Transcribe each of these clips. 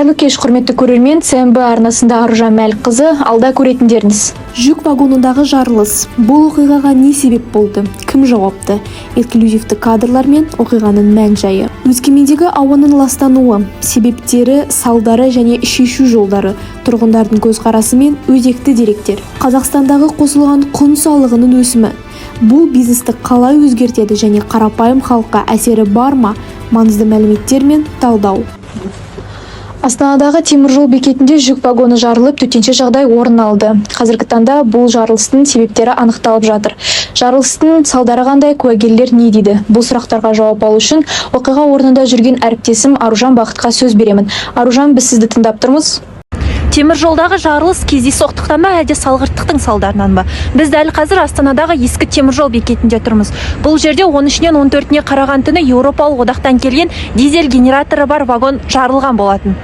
Қайырлы кеш, құрметті көрермен! ЦМБ арнасында Аружан Мәлікқызы. Алда көретіндеріңіз: Жүк вагонындағы жарылыс. Бұл оқиғаға не себеп болды? Кім жауапты? Эксклюзивті кадрлар мен оқиғаның мән-жайы. Өскемендегі ауаның ластануы: себептері, салдары және шешу жолдары. Тұрғындардың көзқарасы мен өзекті деректер. Қазақстандағы қосылған құн салығының өсімі. Бұл бизнесті қалай өзгертеді және қарапайым халыққа әсері бар ма? Маңызды мәліметтер мен талдау. Астанадағы теміржол бекетінде жүк вагоны жарылып, төтенше жағдай орын алды. Қазіргі таңда бұл жарылыстың себептері анықталып жатыр. Жарылыстың салдары қандай, куәгерлер не дейді? Бұл сұрақтарға жауап алу үшін оқиға орнында жүрген әріптесім Аружан Бақытқа сөз беремін. Аружан, біз сізді тыңдап тұрмыз. Темір жолдағы жарылыс кездейсоқтықтан ба, әлде салғырттықтың салдарынан ба? Біз дәл қазір Астанадағы ескі теміржол бекетінде тұрмыз. Бұл жерде 13-інен 14-іне қараған түні Еуропалық одақтан келген дизель генераторы бар вагон жарылған болатын.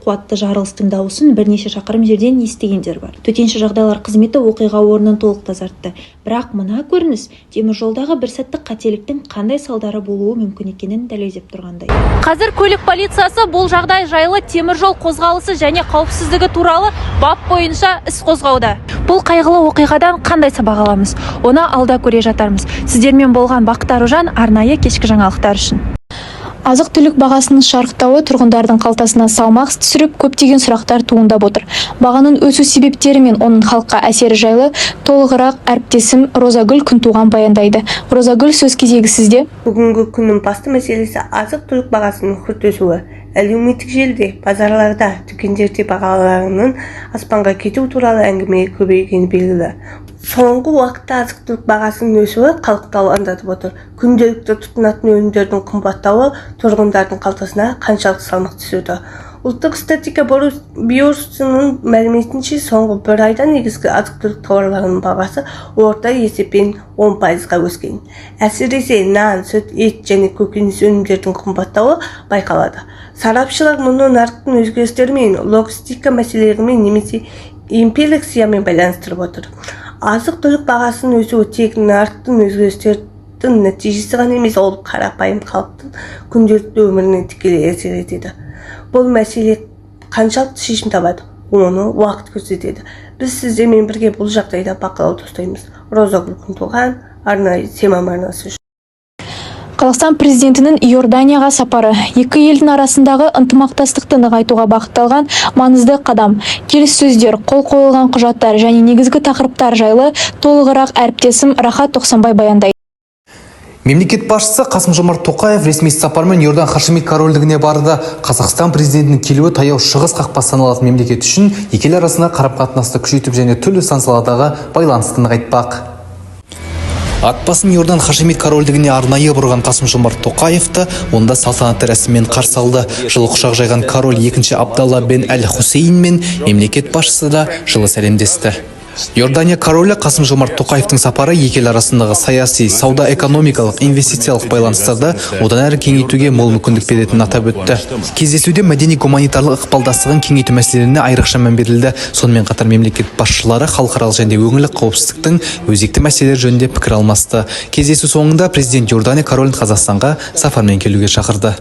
Қуатты жарылыстың дауысын бірнеше шақырым жерден естігендер бар. Төтенше жағдайлар қызметі оқиға орнын толық тазартты. Бірақ мына көрініс теміржолдағы бір сәттік қателіктің қандай салдары болуы мүмкін екенін дәлелдеп тұрғандай. Қазір көлік полициясы бұл жағдай жайлы теміржол қозғалысы және қауіпсіздігі туралы бап бойынша іс қозғауда. Бұл қайғылы оқиғадан қандай сабақ аламыз? Оны алда көре жатармыз. Сіздермен болған Бақыт Аружан, арнайы кешкі жаңалықтар үшін. Азық түлік бағасының шарықтауы тұрғындардың қалтасына салмақ түсіріп, көптеген сұрақтар туындап отыр. Бағаның өсу себептері мен оның халыққа әсері жайлы толығырақ әріптесім Розагүл Күнтуған баяндайды. Розагүл, сөз кезегі сізде. Бүгінгі күннің басты мәселесі – азық-түлік бағасының күрт өсуі. Әлеуметтік желіде, базарларда, дүкендерде бағаларының аспанға кетуі туралы әңгіме көбейгені белгілі. Соңғы уақытта азық-түлік бағасының өсуі халықты алаңдатып отыр. Күнделікті тұтынатын өнімдердің қымбаттауы тұрғындардың қалтасына қаншалықты салмақ түсірді? Ұлттық статистика бюросының мәліметінше, соңғы бір айда негізгі азық-түлік тауарларының бағасы орта есеппен 10%-ға өскен. Әсіресе нан, сүт, ет және көкөніс өнімдердің қымбаттауы байқалады. Сарапшылар мұны нарықтың өзгерістерімен, логистика мәселелерімен немесе инфляциямен байланыстырып отыр. Азық-түлік бағасының өсуі тек нарықтың өзгерістердің нәтижесі ғана емес, ол қарапайым халықтың күнделікті өміріне тікелей әсер етеді. Бұл мәселе қаншалықты шешім табады, оны уақыт көрсетеді. Біз сіздермен бірге бұл жағдайды бақылауда ұстаймыз. Розагүл Күнтуған, арнайы СММ арнасы үшін. Қазақстан президентінің Иорданияға сапары – екі елдің арасындағы ынтымақтастықты нығайтуға бағытталған маңызды қадам. Келіссөздер, қол қойылған құжаттар және негізгі тақырыптар жайлы толығырақ әріптесім Рахат Тоқсанбай баяндайды. Мемлекет басшысы Қасым-Жомарт Тоқаев ресми сапармен Иордан Хашимит корольдігіне барды. Қазақстан президентінің келуі Таяу Шығыс қақпасы саналатын мемлекет үшін екі ел арасындағы қарым-қатынасты күшейтіп және түрлі сан саладағы байланысты нығайтпақ. Ат басын Иордан Хашимит корольдігіне арнайы бұрған Қасым-Жомарт Тоқаевты онда салтанатты рәсіммен қарсы алды. Жылы құшақ жайған король екінші Абдалла бен Әл Хусейн мен мемлекет басшысы да жылы сәлемдесті. Иордания королі Қасым-Жомарт Тоқаевтың сапары екі ел арасындағы саяси, сауда-экономикалық, инвестициялық байланыстарды одан әрі кеңейтуге мол мүмкіндік беретінін атап өтті. Кездесуде мәдени-гуманитарлық ықпалдастығын кеңейту мәселелеріне айрықша мән берілді. Сонымен қатар мемлекет басшылары халықаралық және өңірлік қауіпсіздіктің өзекті мәселелері жөнінде пікір алмасты. Кездесу соңында президент Иордания королін Қазақстанға сапармен келуге шақырды.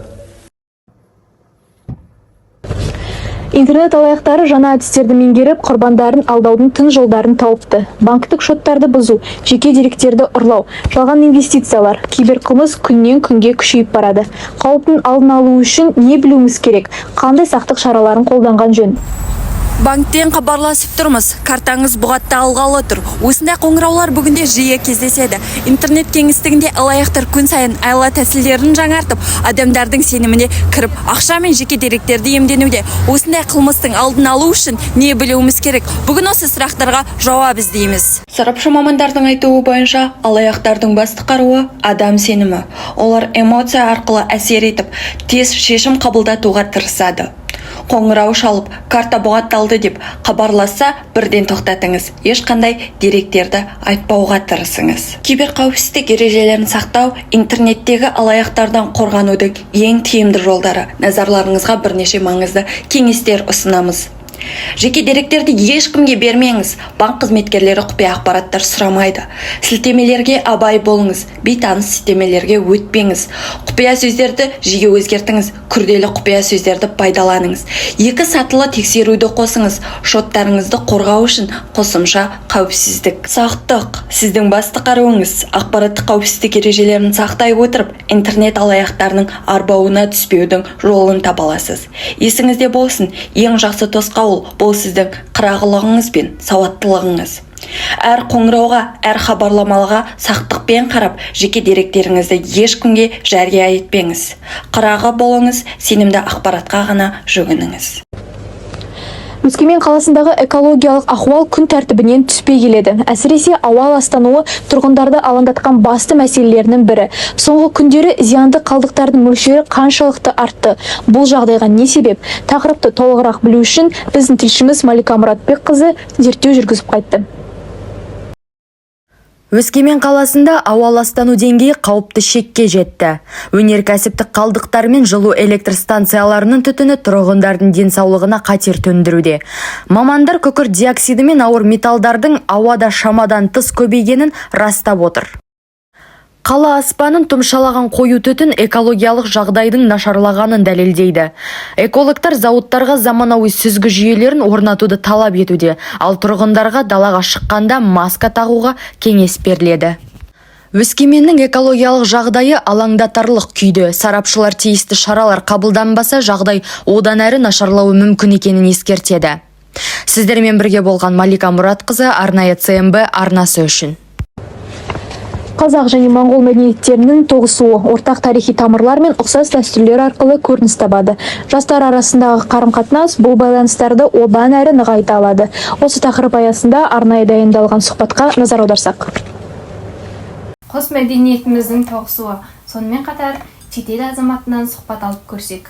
Интернет алаяқтары жаңа әдістерді меңгеріп, құрбандарын алдаудың тың жолдарын тауыпты. Банктік шоттарды бұзу, жеке деректерді ұрлау, жалған инвестициялар, киберқылмыс күннен күнге күшейіп барады. Қауіптің алдын алу үшін не білуіміз керек? Қандай сақтық шараларын қолданған жөн? Банктен хабарласып тұрмыз. Картаңыз бұғатталғалы тұр. Осындай қоңыраулар бүгінде жиі кездеседі. Интернет кеңістігінде алаяқтар күн сайын айла тәсілдерін жаңартып, адамдардың сеніміне кіріп, ақша мен жеке деректерді иемденуде. Осындай қылмыстың алдын алу үшін не білуіміз керек? Бүгін осы сұрақтарға жауап іздейміз. Сарапшы мамандардың айтуы бойынша, алаяқтардың басты қаруы – адам сенімі. Олар эмоция арқылы әсер етіп, тез шешім қабылдатуға тырысады. Қоңырау шалып, карта бұғатталды деп хабарласса, бірден тоқтатыңыз. Ешқандай деректерді айтпауға тырысыңыз. Киберқауіпсіздік ережелерін сақтау – интернеттегі алаяқтардан қорғанудың ең тиімді жолдары. Назарларыңызға бірнеше маңызды кеңестер ұсынамыз. Жеке деректерді ешкімге бермеңіз. Банк қызметкерлері құпия ақпараттар сұрамайды. Сілтемелерге абай болыңыз, бейтаныс сілтемелерге өтпеңіз. Құпия сөздерді жиі өзгертіңіз, күрделі құпия сөздерді пайдаланыңыз. Екі сатылы тексеруді қосыңыз. Шоттарыңызды қорғау үшін қосымша қауіпсіздік. Сақтық — сіздің басты қаруыңыз. Ақпараттық қауіпсіздік ережелерін сақтай отырып, интернет алаяқтарының арбауына түспеудің жолын таба аласыз. Есіңізде болсын, ең жақсы тосқауыл — бұл сіздің қырағылығыңыз бен сауаттылығыңыз. Әр қоңырауға, әр хабарламаға сақтықпен қарап, жеке деректеріңізді ешкімге жария етпеңіз. Қырағы болыңыз, сенімді ақпаратқа ғана жүгініңіз. Өскемен қаласындағы экологиялық ахуал күн тәртібінен түспей келеді. Әсіресе ауа ластануы тұрғындарды алаңдатқан басты мәселелерінің бірі. Соңғы күндері зиянды қалдықтардың мөлшері қаншалықты артты? Бұл жағдайға не себеп? Тақырыпты толығырақ білу үшін біздің тілшіміз Малика Мұратбекқызы зерттеу жүргізіп қайтты. Өскемен қаласында ауа ластану деңгейі қауіпті шекке жетті. Өнеркәсіптік қалдықтар мен жылу электр станцияларының түтіні тұрғындардың денсаулығына қатер төндіруде. Мамандар күкірт диоксиді мен ауыр металдардың ауада шамадан тыс көбейгенін растап отыр. Қала аспанын тұмшалаған қою түтін экологиялық жағдайдың нашарлағанын дәлелдейді. Экологтар зауыттарға заманауи сүзгі жүйелерін орнатуды талап етуде, ал тұрғындарға далаға шыққанда маска тағуға кеңес беріледі. Өскеменнің экологиялық жағдайы алаңдатарлық күйде. Сарапшылар тиісті шаралар қабылданбаса, жағдай одан әрі нашарлауы мүмкін екенін ескертеді. Сіздермен бірге болған Малика Мұратқызы, арнайы ЦМБ арнасы үшін. Қазақ және моңғол мәдениеттерінің тоғысуы ортақ тарихи тамырлар мен ұқсас дәстүрлер арқылы көрініс табады. Жастар арасындағы қарым-қатынас бұл байланыстарды одан әрі нығайта алады. Осы тақырып аясында арнайы дайындалған сұхбатқа назар аударсақ. Қос мәдениетіміздің тоғысуы. Сонымен қатар шетел азаматынан сұхбат алып көрсек.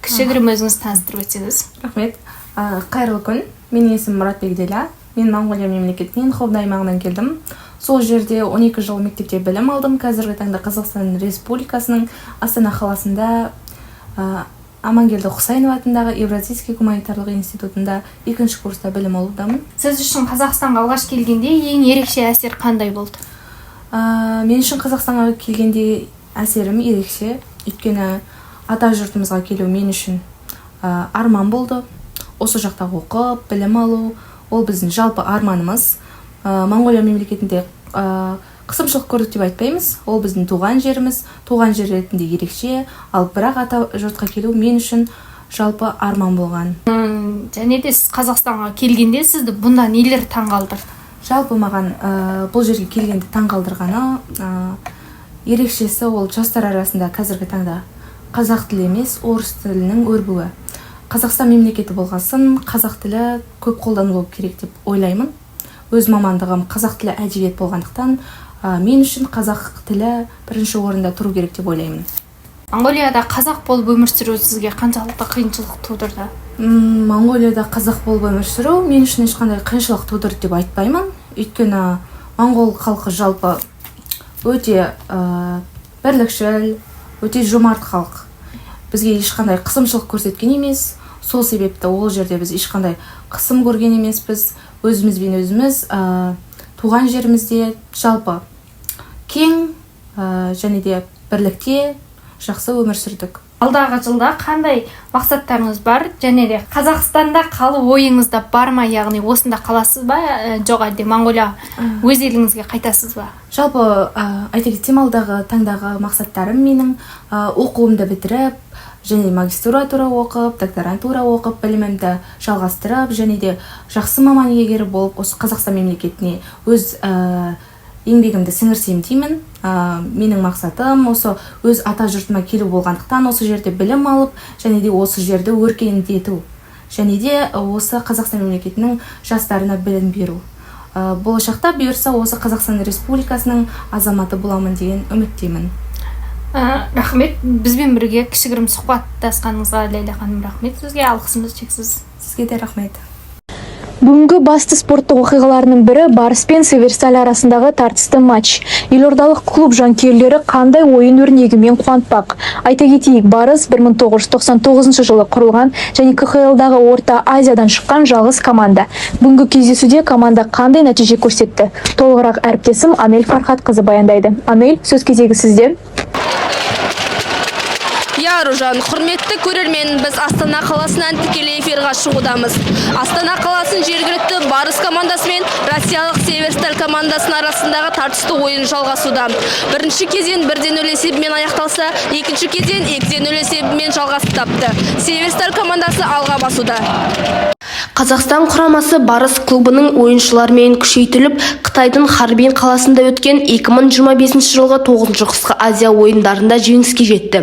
Кішігірім өзіңізді таныстырып өтсеңіз. Рахмет. Қайырлы күн. Менің есімім Мұратбек Деля. Мен Моңғолия мемлекетінен, Ховда аймағынан келдім. Сол жерде 12 жыл мектепте білім алдым. Қазіргі таңда Қазақстан Республикасының Астана қаласында Амангелді Құсайынов атындағы Евразийский гуманитарлық институтында екінші курста білім алудамын. Сіз үшін Қазақстанға алғаш келгенде ең ерекше әсер қандай болды? Мен үшін Қазақстанға келгенде әсерім ерекше, өйткені ата жұртымызға келу мен үшін арман болды. Осы жақта оқып, білім алу — ол біздің жалпы арманымыз. Моңғолия мемлекетінде қысымшылық көрдік деп айтпаймыз, ол біздің туған жеріміз, туған жер ретінде ерекше. Ал бірақ ата жұртқа келу мен үшін жалпы арман болған. Және де сіз Қазақстанға келгенде сізді бұнда нелер таңғалдырды? Жалпы маған бұл жерге келгенде таңғалдырғаны, ерекшесі, ол жастар арасында қазіргі таңда қазақ тілі емес, орыс тілінің өрбуі. Қазақстан мемлекеті болғасын, қазақ тілі көп қолданылуы керек деп ойлаймын. Өз мамандығым қазақ тілі, әдебиет болғандықтан, мен үшін қазақ тілі бірінші орында тұру керек деп ойлаймын. Моңғолияда қазақ болып өмір сүру сізге қаншалықты қиыншылық тудырды? Моңғолияда қазақ болып өмір сүру мен үшін ешқандай қиыншылық тудырды деп айтпаймын, өйткені моңғол халқы жалпы өте бірлікшіл, өте жомарт халық. Бізге ешқандай қысымшылық көрсеткен емес. Сол себепті ол жерде біз ешқандай қысым көрген емеспіз. Өзімізбен өзіміз, туған жерімізде жалпы кең және де бірлікте жақсы өмір сүрдік. Алдағы жылда қандай мақсаттарыңыз бар және де Қазақстанда қалу ойыңызда бар ма, яғни осында қаласыз ба, жоқ әлде Моңғолия, өз еліңізге қайтасыз ба? Жалпы айта кетсем, алдағы таңдағы мақсаттарым менің оқуымды бітіріп және магистратура оқып, докторантура оқып, білімімді жалғастырып және де жақсы маман иегері болып, осы Қазақстан мемлекетіне өз еңбегімді сіңірсем деймін. Менің мақсатым осы өз ата жұртыма келу болғандықтан, осы жерде білім алып және де осы жерді өркендету және де осы Қазақстан мемлекетінің жастарына білім беру. Болашақта бұйырса, осы Қазақстан Республикасының азаматы боламын деген үміттемін. Рахмет бізбен бірге кішігірім сұхбаттасқаныңызға, Ләйлә ханым, рахмет сізге, алғысымыз шексіз. Сізге де рахмет. Бүгінгі басты спорттық оқиғаларының бірі — Барыс пен Северсталь арасындағы тартысты матч. Елордалық клуб жанкүйерлері қандай ойын өрнегімен қуантпақ? Айта кетейік, Барыс 1999 жылы құрылған және КХЛ-дағы Орта Азиядан шыққан жалғыз команда. Бүгінгі кездесуде команда қандай нәтиже көрсетті? Толығырақ әріптесім Анель Фархатқызы баяндайды. Анель, сөз кезегі сізде. Иә, Аружан, құрметті көрермен, біз Астана қаласынан тікелей эфирға шығудамыз. Астана қаласының жергілікті Барыс командасы мен россиялық Северсталь командасының арасындағы тартысты ойын жалғасуда. Бірінші кезең 1-0 есебімен аяқталса, екінші кезең 2-0 есебімен жалғасып тапты. Северсталь командасы алға басуда. Қазақстан құрамасы Барыс клубының ойыншыларымен күшейтіліп, Қытайдың Харбин қаласында өткен 2025 жылғы 9 қысқы Азия ойындарында жеңіске жетті.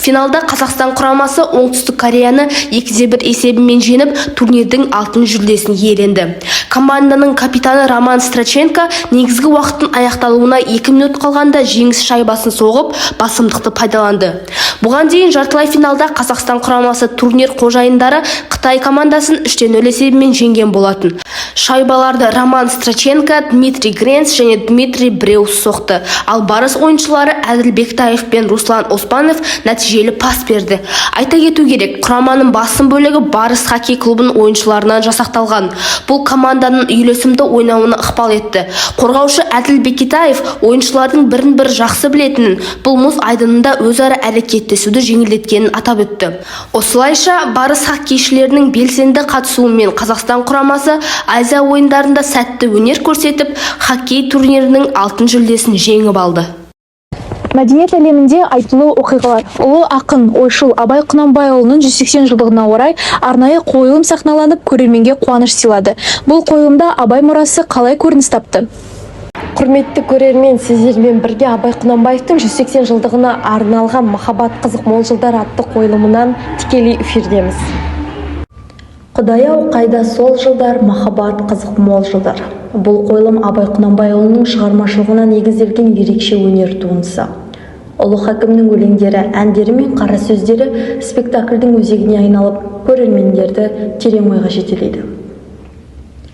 Финалда Қазақстан құрамасы Оңтүстік Кореяны 2-1 есебімен жеңіп, турнирдің алтын жүлдесін иеленді. Команданың капитаны Роман Страченко негізгі уақыттың аяқталуына 2 минут қалғанда жеңіс шайбасын соғып, басымдықты пайдаланды. Бұған дейін жартылай финалда Қазақстан құрамасы турнир қожайындары Қытай командасын 3-0 есебімен жеңген болатын. Шайбаларды Роман Страченко, Дмитрий Гренц және Дмитрий Бреус соқты. Ал Барыс ойыншылары Әділ Бектаев пен Руслан Оспанов нәтижелі пас берді. Айта кету керек, құраманың басым бөлігі Барыс хоккей клубының ойыншыларынан жасақталған. Бұл команданың үйлесімді ойнауына ықпал етті. Қорғаушы Әділ Бекетаев ойыншылардың бірін-бірі жақсы білетінін, бұл мұз айдынында өзара әрекеттесуді жеңілдеткенін атап өтті. Осылайша, Барыс хоккейшілерінің белсенді қатысуымен Қазақстан құрамасы Азия ойындарында сәтті өнер көрсетіп, хоккей турнирінің алтын жүлдесін жеңіп алды. Мәдениет әлемінде айтулы оқиғалар. Ұлы ақын, ойшыл Абай Құнанбайұлының 180 жылдығына орай арнайы қойылым сахналанып, көрерменге қуаныш сыйлады. Бұл қойылымда Абай мұрасы қалай көрініс тапты? Құрметті көрермен, сіздермен бірге Абай Құнанбаевтың 180 жылдығына арналған «Махаббат қызық мол жылдар» атты қойылымынан тікелей эфирдеміз. Құдай-ау, қайда сол жылдар, махаббат қызық мол жылдар. Бұл қойылым — Абай Құнанбайұлының шығармашылығына негізделген ерекше өнер туындысы. Ұлы хакімнің өлеңдері, әндері мен қара сөздері спектакльдің өзегіне айналып, көрермендерді терең ойға жетелейді.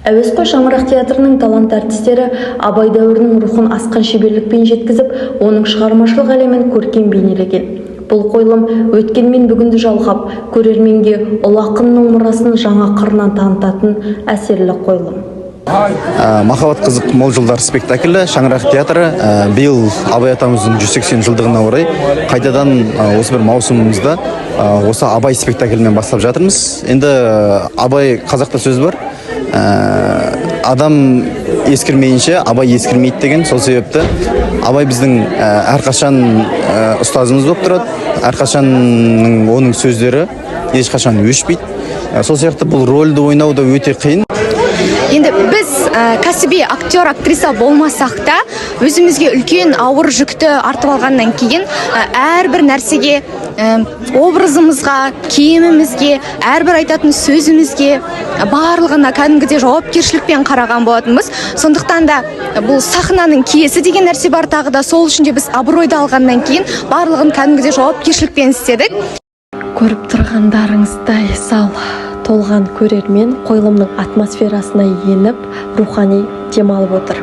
Әуесқой Шаңырақ театрының талантты әртістері Абай дәуірінің рухын асқан шеберлікпен жеткізіп, оның шығармашылық әлемін көркем бейнелеген. Бұл қойылым өткен мен бүгінді жалғап, көрерменге ұлы ақынның мұрасын жаңа қырынан танытатын әсерлі қойылым. «Махаббат қызық мол жылдар» спектаклі, Шаңырақ театры биыл Абай атамыздың 180 жылдығына орай қайтадан осы бір маусымымызда осы Абай спектаклімен бастап жатырмыз. Енді Абай, қазақта сөз бар, адам ескірмейінше, Абай ескірмейді деген. Сол себепті Абай біздің әрқашан ұстазымыз болып тұрады, әрқашан оның сөздері ешқашан өшпейді. Сол сияқты бұл рөлді ойнау да өте қиын. Енді біз кәсіби актер, актриса болмасақ та, өзімізге үлкен ауыр жүкті артып алғаннан кейін әрбір нәрсеге, образымызға, киімімізге, әрбір айтатын сөзімізге, барлығына кәдімгідей жауапкершілікпен қараған болатынбыз. Сондықтан да бұл сахнаның киесі деген нәрсе бар тағы да. Сол үшін де біз абыройды алғаннан кейін барлығын кәдімгідей жауапкершілікпен істедік. Көріп тұрғандарыңыздай, зал толған көрермен қойылымның атмосферасына еніп, рухани демалып отыр.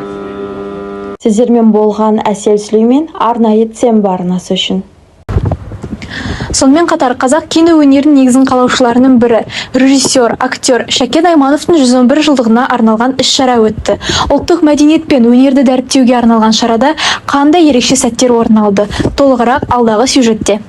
Сіздермен болған Әсел Сүлеймен, арнайы ЦМБ арнасы үшін. Сонымен қатар қазақ кино өнерінің негізін қалаушыларының бірі, режиссер, актер Шәкен Аймановтың 111 жылдығына арналған іс-шара өтті. Ұлттық мәдениет пен өнерді дәріптеуге арналған шарада қандай ерекше сәттер орын алды? Толығырақ алдағы сюжетте.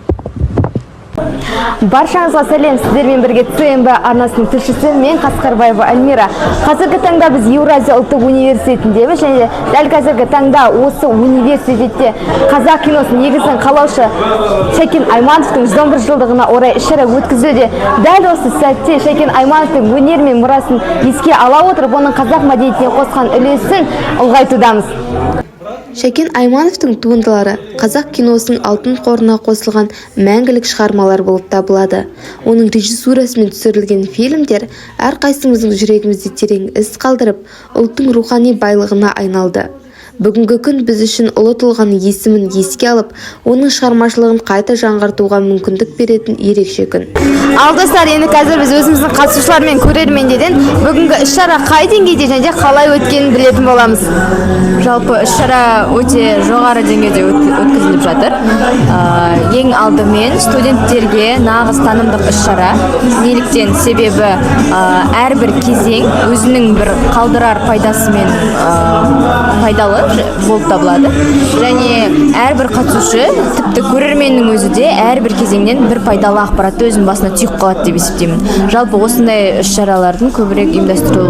Баршаңызға сәлем, сіздермен бірге ЦМБ арнасының тілшісі мен, Қасқарбаева Альмира. Қазіргі таңда біз Еуразия ұлттық университетіндеміз және дәл қазіргі таңда осы университетте қазақ киносының негізін қалаушы Шәкен Аймановтың 111 жылдығына орай іс-шара өткізілуде. Дәл осы сәтте Шәкен Аймановтың өнері мен мұрасын еске ала отырып, оның қазақ мәдениетіне қосқан үлесін ұлғайтудамыз. Шәкен Аймановтың туындылары қазақ киносының алтын қорына қосылған мәңгілік шығармалар болып табылады. Оның режиссурасымен түсірілген фильмдер әрқайсымыздың жүрегімізде терең із қалдырып, ұлттың рухани байлығына айналды. Бүгінгі күн біз үшін ұлы тұлғаның есімін еске алып, оның шығармашылығын қайта жаңғыртуға мүмкіндік беретін ерекше күн. Ал, достар, енді қазір біз өзіміздің қатысушылар мен көрермендерден бүгінгі іс-шара қай деңгейде және де қалай өткенін білетін боламыз. Жалпы, іс-шара өте жоғары деңгейде өткізіліп жатыр. Ең алдымен студенттерге нағыз танымдық іс-шара. Неліктен? Себебі әрбір кезең өзінің бір қалдырар пайдасымен пайдалы болып табылады және әрбір қатысушы, тіпті көрерменнің өзі де әрбір кезеңнен бір пайдалы ақпаратты өзінің басына түйіп қалады деп есептеймін. Жалпы, осындай іс-шаралардың көбірек ұйымдастыру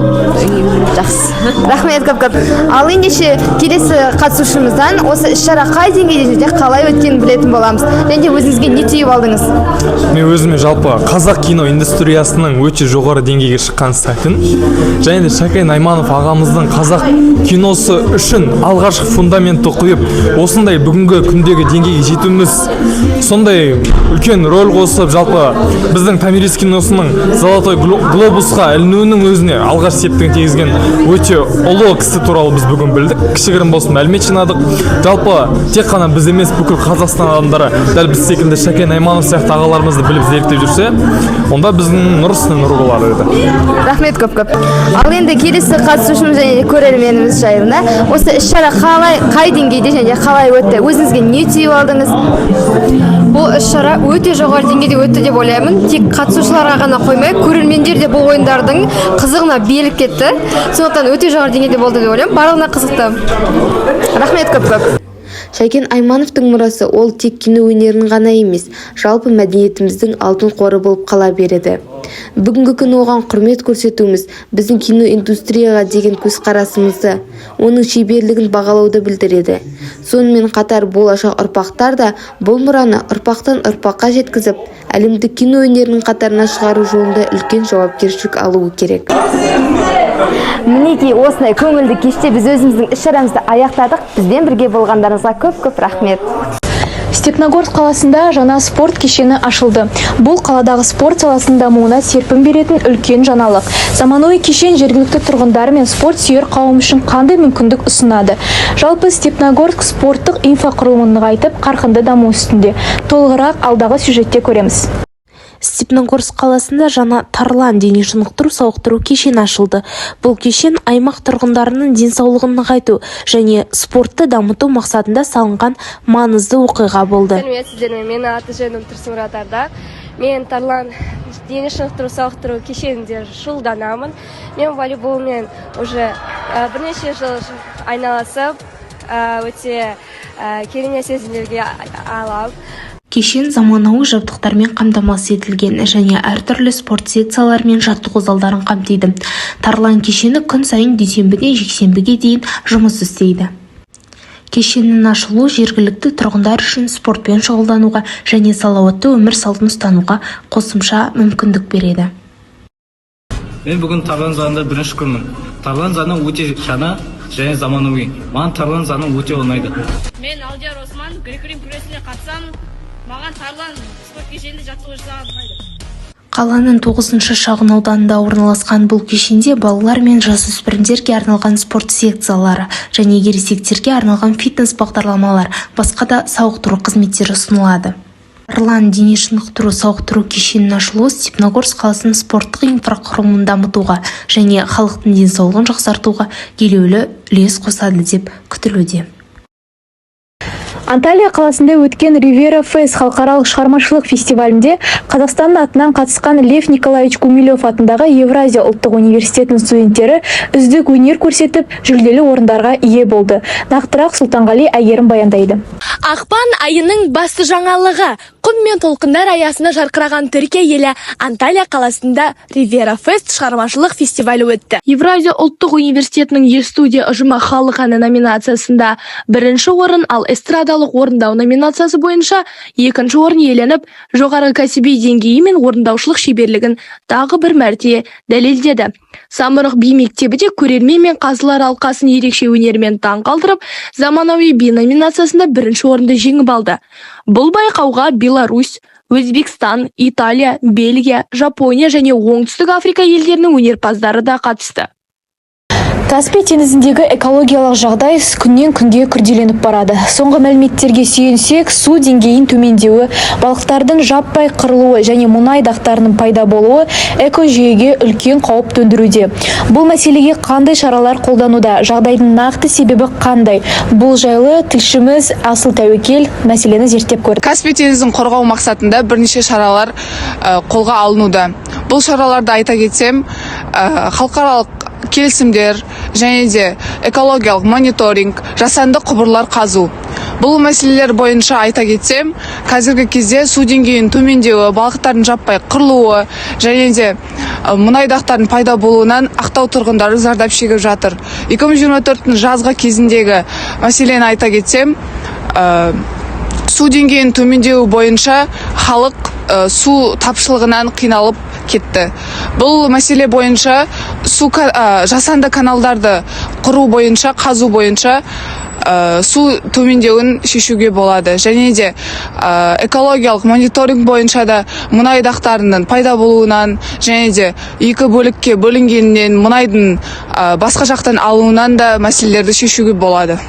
жақсы. Рахмет көп көп. Ал ендеше келесі қатысушымыздан осы іс-шара қай деңгейде және қалай өткенін білетін боламыз. Және де өзіңізге не түйіп алдыңыз? Мен өзіме жалпы қазақ кино индустриясының өте жоғары деңгейге шыққан сәтін және де Шәкен Айманов ағамыздың қазақ киносы үшін алғашқы фундаментті құйып, осындай бүгінгі күндегі деңгейге жетуіміз, сондай үлкен рөл қосып, жалпы біздің «Томирис» киносының «Золотой глобусқа» ілінуінің өзіне алғаш септігін тигізген өте ұлы кісі туралы біз бүгін білдік, кішігірім болсын мәлімет жинадық. Жалпы, тек қана біз емес, бүкіл Қазақстан адамдары дәл біз секілді Шәкен Айманов сияқты ағаларымызды біліп, зерттеп жүрсе, онда біздің нұр үстіне нұр болар еді. Рахмет көп көп. Ал енді келесі қатысушымыз және де көрерменіміз жайында: осы іс-шара қалай, қай деңгейде және де қалай өтті? Өзіңізге не түйіп алдыңыз? Бұл іс-шара өте жоғары деңгейде өтті деп ойлаймын. Тек қатысушыларға ғана қоймай, көрермендер де бұл ойындардың қызығына беріліп кетті. Сондықтан өте жоғары деңгейде болды деп ойлаймын, барлығына қызықты. Рахмет көп көп. Шәкен Аймановтың мұрасы – ол тек кино өнерінің ғана емес, жалпы мәдениетіміздің алтын қоры болып қала береді. Бүгінгі күні оған құрмет көрсетуіміз біздің киноиндустрияға деген көзқарасымызды, оның шеберлігін бағалауды білдіреді. Сонымен қатар болашақ ұрпақтар да бұл мұраны ұрпақтан ұрпаққа жеткізіп, әлемдік кино өнерінің қатарына шығару жолында үлкен жауапкершілік алуы керек. Мінекей, осындай көңілді кеште біз өзіміздің іс-шарамызды аяқтадық. Бізбен бірге болғандарыңызға көп көп рахмет. Степногорск қаласында жаңа спорт кешені ашылды. Бұл қаладағы спорт саласының дамуына серпін беретін үлкен жаңалық. Заманауи кешен жергілікті тұрғындар мен спорт сүйер қауым үшін қандай мүмкіндік ұсынады? Жалпы, Степногорск спорттық инфрақұрылымын нығайтып, қарқынды даму үстінде. Толығырақ алдағы сюжетте көреміз. Степногорск қаласында жаңа «Тарлан» дене шынықтыру сауықтыру кешені ашылды. Бұл кешен аймақ тұрғындарының денсаулығын нығайту және спортты дамыту мақсатында салынған маңызды оқиға болды. Сәлеметсіздер ме? Менің аты жөнім Тұрсынмұрат Ардақ. Мен «Тарлан» дене шынықтыру сауықтыру кешенінде шұғылданамын. Мен волейболмен уже бірнеше жыл айналысып, өте керемет сезімдерге аламын. Кешен заманауи жабдықтармен қамтамасыз етілген және әртүрлі спорт секциялары мен жаттығу залдарын қамтиды. «Тарлан» кешені күн сайын дүйсенбіден жексенбіге дейін жұмыс істейді. Кешеннің ашылуы жергілікті тұрғындар үшін спортпен шұғылдануға және салауатты өмір салтын ұстануға қосымша мүмкіндік береді. Мен бүгін «Тарлан» залында бірінші күнмін. «Тарлан» залы өте жаңа және заманауи. Маған «Тарлан» залы өте ұнайды. Мен Алдияр Осман, грек рим күресіне қатысамын. Маған «Тарлан» спорт кешенінде жаттығу жасаған ұнайды. Қаланың тоғызыншы шағын ауданында орналасқан бұл кешенде балалар мен жасөспірімдерге арналған спорт секциялары және ересектерге арналған фитнес бағдарламалар, басқа да сауықтыру қызметтері ұсынылады. «Тарлан» дене шынықтыру сауықтыру кешенінің ашылуы Степногорск қаласының спорттық инфрақұрылымын дамытуға және халықтың денсаулығын жақсартуға елеулі үлес қосады деп күтілуде. Анталия қаласында өткен Ривьера Фест халықаралық шығармашылық фестивалінде Қазақстанның атынан қатысқан Лев Николаевич Гумилев атындағы Евразия ұлттық университетінің студенттері үздік өнер көрсетіп, жүлделі орындарға ие болды. Нақтырақ Сұлтанғали Әйгерім баяндайды. Ақпан айының басты жаңалығы: құм мен толқындар аясында жарқыраған Түркия елі Анталия қаласында Ривьера Фест шығармашылық фестивалі өтті. Евразия ұлттық университетінің «Е-студия» ұжымы халық әні номинациясында бірінші орын, ал эстрадалық орындау номинациясы бойынша екінші орын иеленіп, жоғары кәсіби деңгейі мен орындаушылық шеберлігін тағы бір мәрте дәлелдеді. Самұрық би мектебі де көрермен мен қазылар алқасын ерекше өнерімен таң қалдырып, заманауи би номинациясында бірінші орынды жеңіп алды. Бұл байқауға Беларусь, Өзбекстан, Италия, Бельгия, Жапония және Оңтүстік Африка елдерінің өнерпаздары да қатысты. Каспий теңізіндегі экологиялық жағдай күннен күнге күрделеніп барады. Соңғы мәліметтерге сүйенсек, су деңгейінің төмендеуі, балықтардың жаппай қырылуы және мұнай дақтарының пайда болуы экожүйеге үлкен қауіп төндіруде. Бұл мәселеге қандай шаралар қолдануда, жағдайдың нақты себебі қандай? Бұл жайлы тілшіміз Асыл Тәуекел мәселені зерттеп көрді. Каспий теңізін қорғау мақсатында бірнеше шаралар қолға алынуда. Бұл шараларды айта кетсем, халықаралық келісімдер және де экологиялық мониторинг, жасанды құбырлар қазу. Бұл мәселелер бойынша айта кетсем, қазіргі кезде су деңгейінің төмендеуі, балықтардың жаппай қырылуы және де мұнай дақтарының пайда болуынан Ақтау тұрғындары зардап шегіп жатыр. 2024 жазғы кезіндегі мәселені айта кетсем, су деңгейінің төмендеуі бойынша халық су тапшылығынан қиналып кетті. Бұл мәселе бойынша су жасанды каналдарды құру бойынша, қазу бойынша су төмендеуін шешуге болады. Және де экологиялық мониторинг бойынша да мұнай дақтарының пайда болуынан және де екі бөлікке бөлінгенінен, мұнайдың басқа жақтан алуынан да мәселелерді шешуге болады.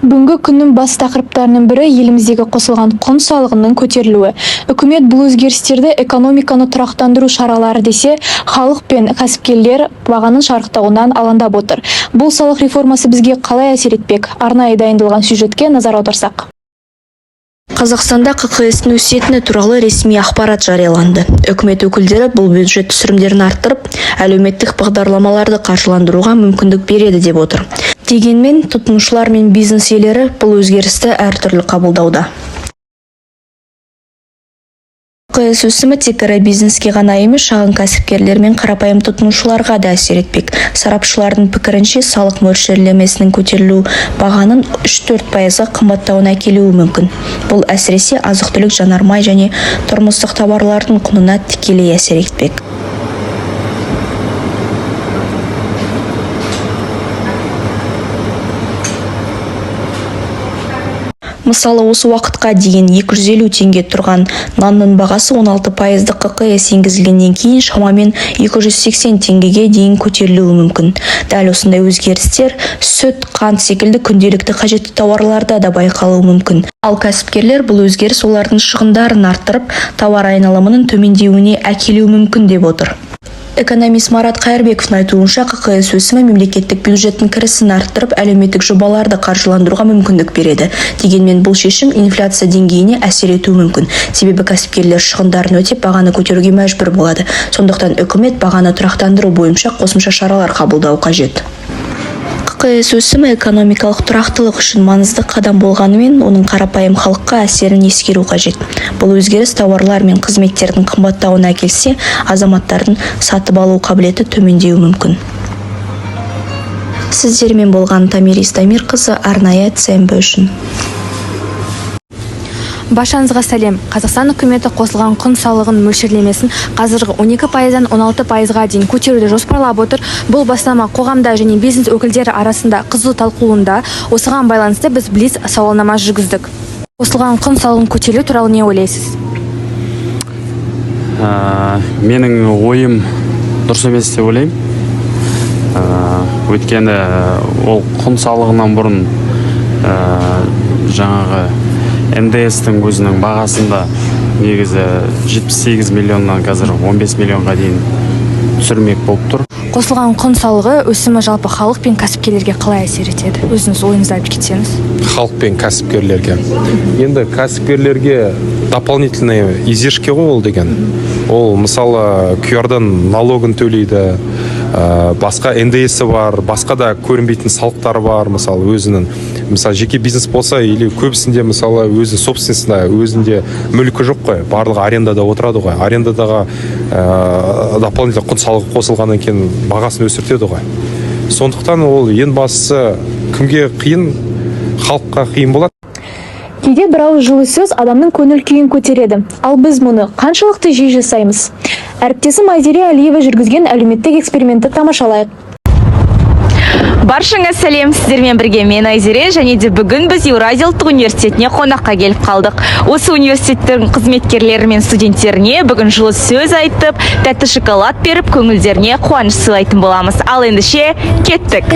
Бүгінгі күннің бас тақырыптарының бірі — еліміздегі қосылған құн салығының көтерілуі. Үкімет бұл өзгерістерді экономиканы тұрақтандыру шаралары десе, халық пен кәсіпкерлер бағаның шарықтауынан алаңдап отыр. Бұл салық реформасы бізге қалай әсер етпек? Арнайы дайындалған сюжетке назар аударсақ. Қазақстанда ҚҚС-тің өсетіні туралы ресми ақпарат жарияланды. Үкімет өкілдері бұл бюджет түсімдерін арттырып, әлеуметтік бағдарламаларды қаржыландыруға мүмкіндік береді деп отыр. Дегенмен тұтынушылар мен бизнес иелері бұл өзгерісті әртүрлі қабылдауда. ҚҚС өсімі тек ірі бизнеске ғана емес, шағын кәсіпкерлер мен қарапайым тұтынушыларға да әсер етпек. Сарапшылардың пікірінше, салық мөлшерлемесінің көтерілуі бағаның 3-4%-ға қымбаттауына әкелуі мүмкін. Бұл әсіресе азық-түлік, жанармай және тұрмыстық тауарлардың құнына тікелей әсер етпек. Мысалы, осы уақытқа дейін 250 теңге тұрған нанның бағасы 16 пайыздық ҚҚС енгізілгеннен кейін шамамен 280 теңгеге дейін көтерілуі мүмкін. Дәл осындай өзгерістер сүт, қант секілді күнделікті қажетті тауарларда да байқалуы мүмкін. Ал кәсіпкерлер бұл өзгеріс олардың шығындарын арттырып, тауар айналымының төмендеуіне әкелуі мүмкін деп отыр. Экономист Марат Қайырбековтің айтуынша, ҚҚС өсімі мемлекеттік бюджеттің кірісін арттырып, әлеуметтік жобаларды қаржыландыруға мүмкіндік береді. Дегенмен бұл шешім инфляция деңгейіне әсер етуі мүмкін. Себебі кәсіпкерлер шығындарын өтеп, бағаны көтеруге мәжбүр болады. Сондықтан үкімет бағаны тұрақтандыру бойынша қосымша шаралар қабылдауы қажет. ҚҚС өсімі экономикалық тұрақтылық үшін маңызды қадам болғанымен, оның қарапайым халыққа әсерін ескеру қажет. Бұл өзгеріс тауарлар мен қызметтердің қымбаттауына әкелсе, азаматтардың сатып алу қабілеті төмендеуі мүмкін. Сіздермен болған Томирис Дамирқызы, арнайы ЦМБ үшін. Баршаңызға сәлем. Қазақстан үкіметі қосылған құн салығын мөлшерлемесін қазіргі 12%-дан 16%-ға дейін көтеруді жоспарлап отыр. Бұл бастама қоғамда және бизнес өкілдері арасында қызу талқылануда. Осыған байланысты біз блиц сауалнама жүргіздік. Қосылған құн салығын көтерілу туралы не ойлайсыз? Менің ойым дұрыс емес деп ойлаймын. Өйткені ол құн салығынан бұрын жаңағы НДС-тің өзінің бағасында негізі 78 миллионнан қазір 15 миллионға дейін түсірмек болып тұр. Қосылған құн салығы өсімі жалпы халық пен кәсіпкерлерге қалай әсер етеді? Өзіңіз ойыңызды айтып кетсеңіз. Халық пен кәсіпкерлерге. Енді кәсіпкерлерге дополнительные издержки ғой ол деген. Ол, мысалы, QR-дан налогын төлейді, басқа НДС бар, басқа да көрінбейтін салықтары бар, мысалы, өзінің, мысалы, жеке бизнес болса или көбісінде, мысалы, өзі собственностьда, өзінде мүлкі жоқ қой, барлығы арендада отырады ғой. Арендадағы дополнительный құн салығы қосылғаннан кейін бағасын өсіртеді ғой. Сондықтан ол ең бастысы кімге қиын? Халыққа қиын болады. Кейде бір ауыз жылы сөз адамның көңіл күйін көтереді. Ал біз мұны қаншалықты жиі жасаймыз? Әріптесім Айзере Әлиева жүргізген әлеуметтік экспериментті тамашалайық. Баршаңа сәлем, сіздермен бірге мен Айзере, және де бүгін біз Еуразия ұлттық университетіне қонаққа келіп қалдық. Осы университеттің қызметкерлері мен студенттеріне бүгін жылы сөз айтып, тәтті шоколад беріп, көңілдеріне қуаныш сыйлайтын боламыз. Ал ендеше кеттік.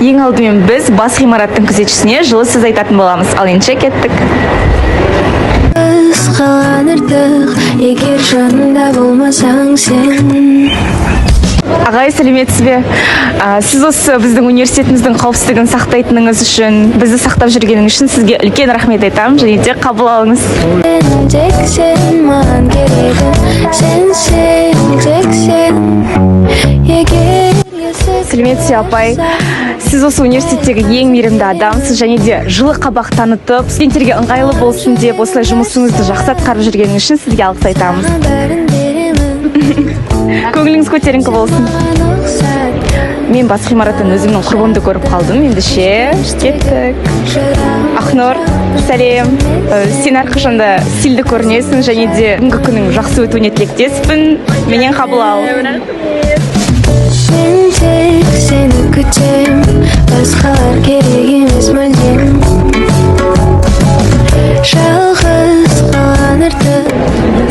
Ең алдымен біз бас ғимараттың күзетшісіне жылы сөз айтатын боламыз. Ал ендеше кеттік. Егер жанымда болмасаң сен. Ағай, сәлеметсіз бе? Сіз осы біздің университетіміздің қауіпсіздігін сақтайтыныңыз үшін, бізді сақтап жүргеніңіз үшін сізге үлкен рахмет айтамын, және де қабыл алыңыз. Тек сен маған керегің, сенсің, тек сен. Егер Сәлеметсіз бе, апай? Сіз осы университеттегі ең мейірімді адамсыз, және де жылы қабақ танытып, студенттерге ыңғайлы болсын деп осылай жұмысыңызды жақсы атқарып жүргеніңіз үшін сізге алғыс айтамыз. Бәрін беремін. Көңіліңіз көтеріңкі болсын. Мен бас ғимараттан өзімнің құрбымды көріп қалдым. Ендеше кеттік. Ақнұр, сәлем. Сен әрқашанда стильді көрінесің, және де бүгінгі күнің жақсы өтуіне тілектеспін. Менен қабыл ал. Мен тек сені күтем, басқалар керек емес мүлдем. Жалғыз қалған артық.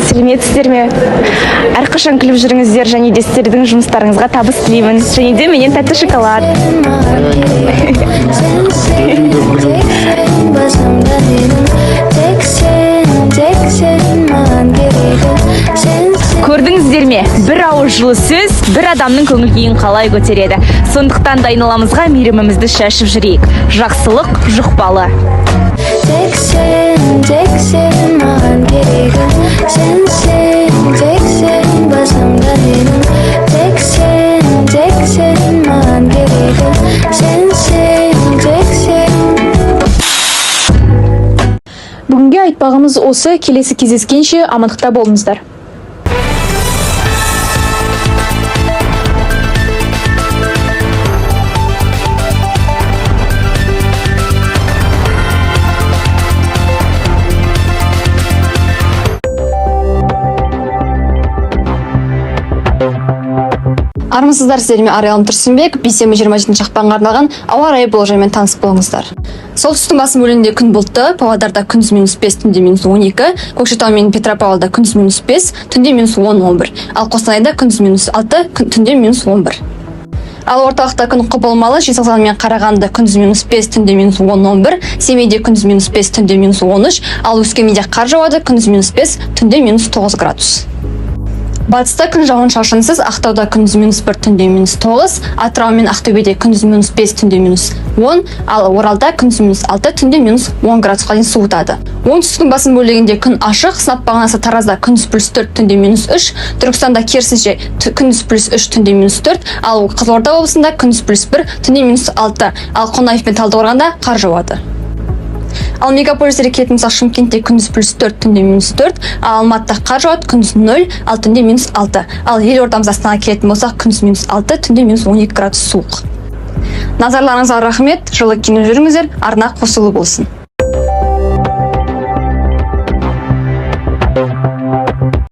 Сәлеметсіздер ме? Әрқашан күліп жүріңіздер, және де сіздердің жұмыстарыңызға табыс тілеймін. Және де менен тәтті шоколад. Сенсің, тек сен басымда менің. Тек сен, тек сен маған керегің. Сенсің. Көрдіңіздер ме? Бір ауыз жылы сөз бір адамның көңіл күйін қалай көтереді. Сондықтан да айналамызға мейірімімізді шашып жүрейік. Жақсылық жұқпалы. Тек сен, тек сен маған керегің. Сенсің, тек сен басымда менің. Тек сен, тек сен маған керегің. Сенсің, тек сен. Бүгінге айтпағымыз осы, келесі кездескенше амандықта болыңыздар. Армысыздар, сіздермен Арайлым Тұрсынбек. Бейсенбі 27 ақпанға арналған ауа райы болжамымен таныс болыңыздар. Солтүстіктің басым бөлігінде күн бұлтты, Павлодарда күндіз -5, түнде -12, Көкшетау мен Петропавлда күндіз -5, түнде -10-11, ал Қостанайда күндіз -6, түнде -11. Ал орталықта күн құбылмалы, Жезқазған мен Қарағанды күндіз -5, түнде -10-11, Семейде күндіз -5, түнде -13, ал Өскеменде қар жауады, күндіз -5, түнде -9 градус. Батыста күн жауын-шашынсыз, Ақтауда күндіз -1, түнде -9, Атырау мен Ақтөбеде күндіз -5, түнде -10, ал Оралда күндіз -6, түнде -10 градусқа дейін суытады. Оңтүстіктің басым бөлігінде күн ашық, сынап бағанасы Таразда күндіз +4, түнде -3, Түркістанда керісінше күндіз +3, түнде -4, ал Қызылорда облысында күндіз +1, түнде -6, ал Қонаев пен Талдықорғанда қар жауады. Ал мегаполистерге келетін болсақ, Шымкентте күндіз +4, түнде -4, ал Алматыда қар жауады, күндіз 0, ал түнде -6. Ал елордамыз Астанаға келетін болсақ, күндіз -6, түнде -12 градус суық. Назарларыңызға рахмет, жылы киініп жүріңіздер, арна қосулы болсын.